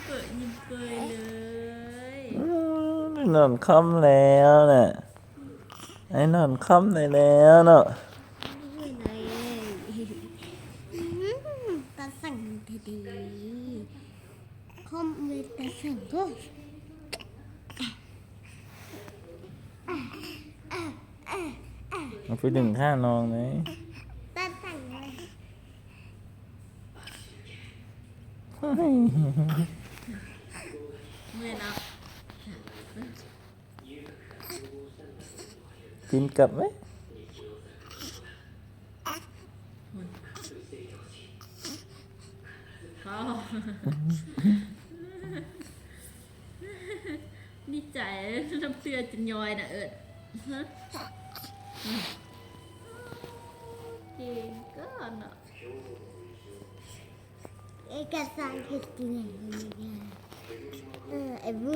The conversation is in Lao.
ເປີດຍິ້ມເປີຍເລີຍ. ອືມ ໄດ້ນອນຄ່ຳແລ້ວນະ, ໄດ້ນອນຄ່ຳໄດ້ແລ້ວເນາະ. ຕາສັ່ງເດ ຄ່ອມເວຍຕາສັ່ງໂພດ. ເອົາໄປດຶງຂານ້ອງເລີຍ. ຕາສັ່ງເລີຍ. ເມື່ອຍເນາະ. ກິນກັບໄໝ? ພໍ. ດີໃຈ, ນ້ຳເກືອຈົນຍ້ອຍນະເອີ້ນ. ເກັ່ງເກີນເນາະ. ເອກະສານເຮັດຈັ່ງໃດນີ້ນະ? ເອີ ໄອ້ບູ.